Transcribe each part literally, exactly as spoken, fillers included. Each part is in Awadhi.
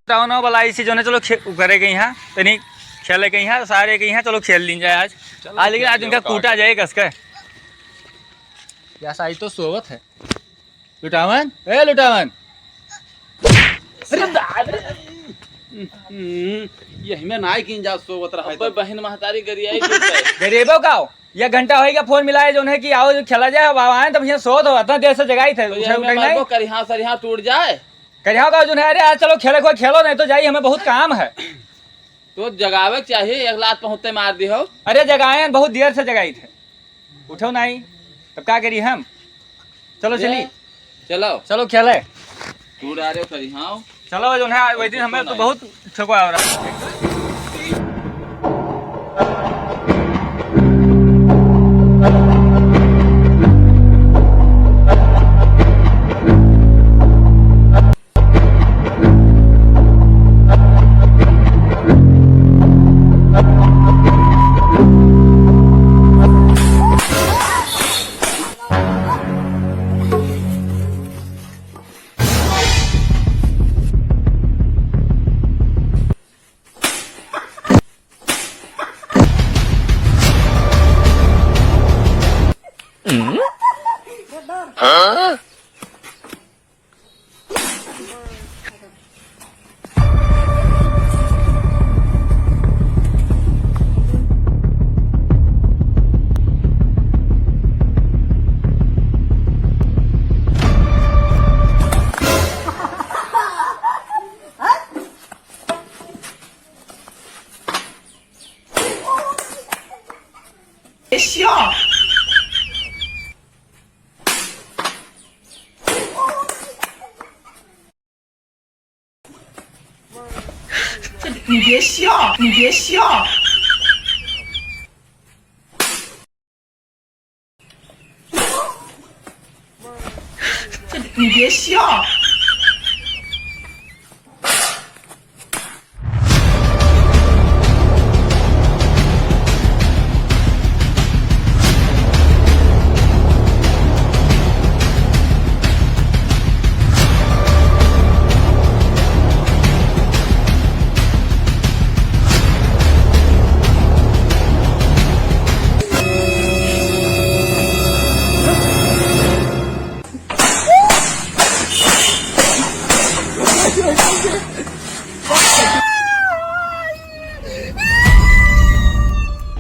टाउन वाला इसी जो है, चलो खे-, करे के यहाँ, तनी खेले के यहाँ, सारे के यहाँ, चलो खेल लीन जाए आज। चलो, आज लेकिन खेल आज इनका लो, कूटा जाए कस के। या साई तो सोवत है। लुटावन, ए लुटावन। अरे दादा। हम्म, यही में नाई कीन जा सोवत रहा है अब्बे तो। बहिन महतारी गरियाई गिरता है। गरीबो का हो? ये घंटा होइगा फोन मिलाए जो उन्हें कि आओ जो खेला जाए, अब आए तब यहाँ सोवत हो, इतना देर से जगाई थे, तो उठे, यही में उठे नहीं। मरबो करिहा सरिहा टूट जाए। करिहा का जो है, अरे आज चलो खेले को खेलो, नहीं तो जाई, हमें बहुत काम है। तो जगावे के चाहिए, एक लात पहुँचते मार दी हो। अरे जगाए हैं, बहुत देर से जगाई थे, उठो नहीं, तब का करी हम? चलो ये चली। चलो। चलो खेले। तू डारे करी, हाँ। चलो, जो है, वही दिन हमें तो बहुत ठेकुआ हो रहा है।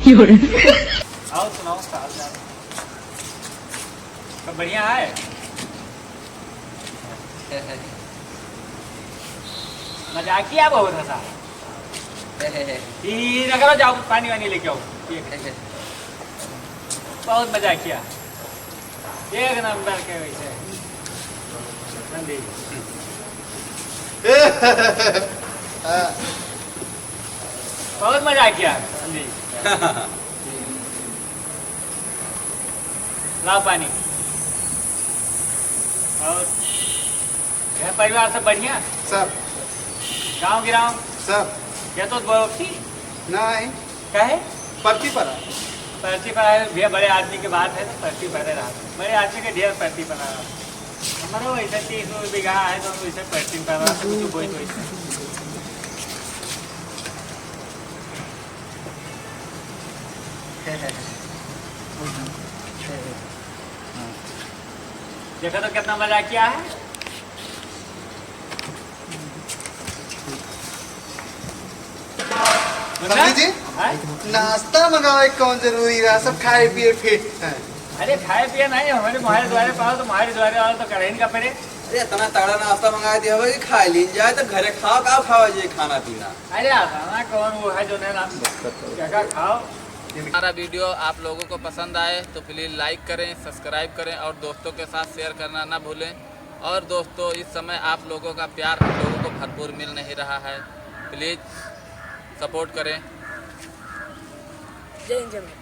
आओ, सुनाओ, का हाल चाल? सब बढ़िया है? मजाकिया बहुत है साहब। ई ना करो, जाओ पानी वानी लेके आओ, पिए के। बहुत मजाकिया, एक नंबर के वैसे। समझी? बहुत मजाकिया, समझी? लाओ पानी। और घर परिवार सब बढ़िया? सब। गाँव गिराव? सब। क्या तो बोलती? नहीं। काहे? परती परा। परती परा है भैया, बड़े आदमी के बात है तो परती परा रहा। बड़े आदमी के ढेर परती परा। हमारा वैसे तीस बीघा है तो वैसे परती परा, कुछ बोई तो वैसे। देखो तो कितना मजाकिया है। समधी जी, हाँ? नाश्ता मंगावे कौन जरूरी रहा, सब खाए पिए फिट है। अरे खाए पिए नहीं, हमारे मोहारे द्वारे पाओ तो मोहारे द्वारे आओ तो कढ़ाई का परे। अरे इतना तगड़ा नाश्ता मंगा दिया होगा कि खा लीन जाए, तो घरे खाओ, का खावा जी खाना पीना। अरे आसाना कौन वो है जो नहीं ना, क्या क्या खाओ। हमारा वीडियो आप लोगों को पसंद आए तो प्लीज लाइक करें, सब्सक्राइब करें और दोस्तों के साथ शेयर करना ना भूलें। और दोस्तों, इस समय आप लोगों का प्यार हम लोगों को भरपूर मिल नहीं रहा है, प्लीज सपोर्ट करें। जय हिंद, जय भारत।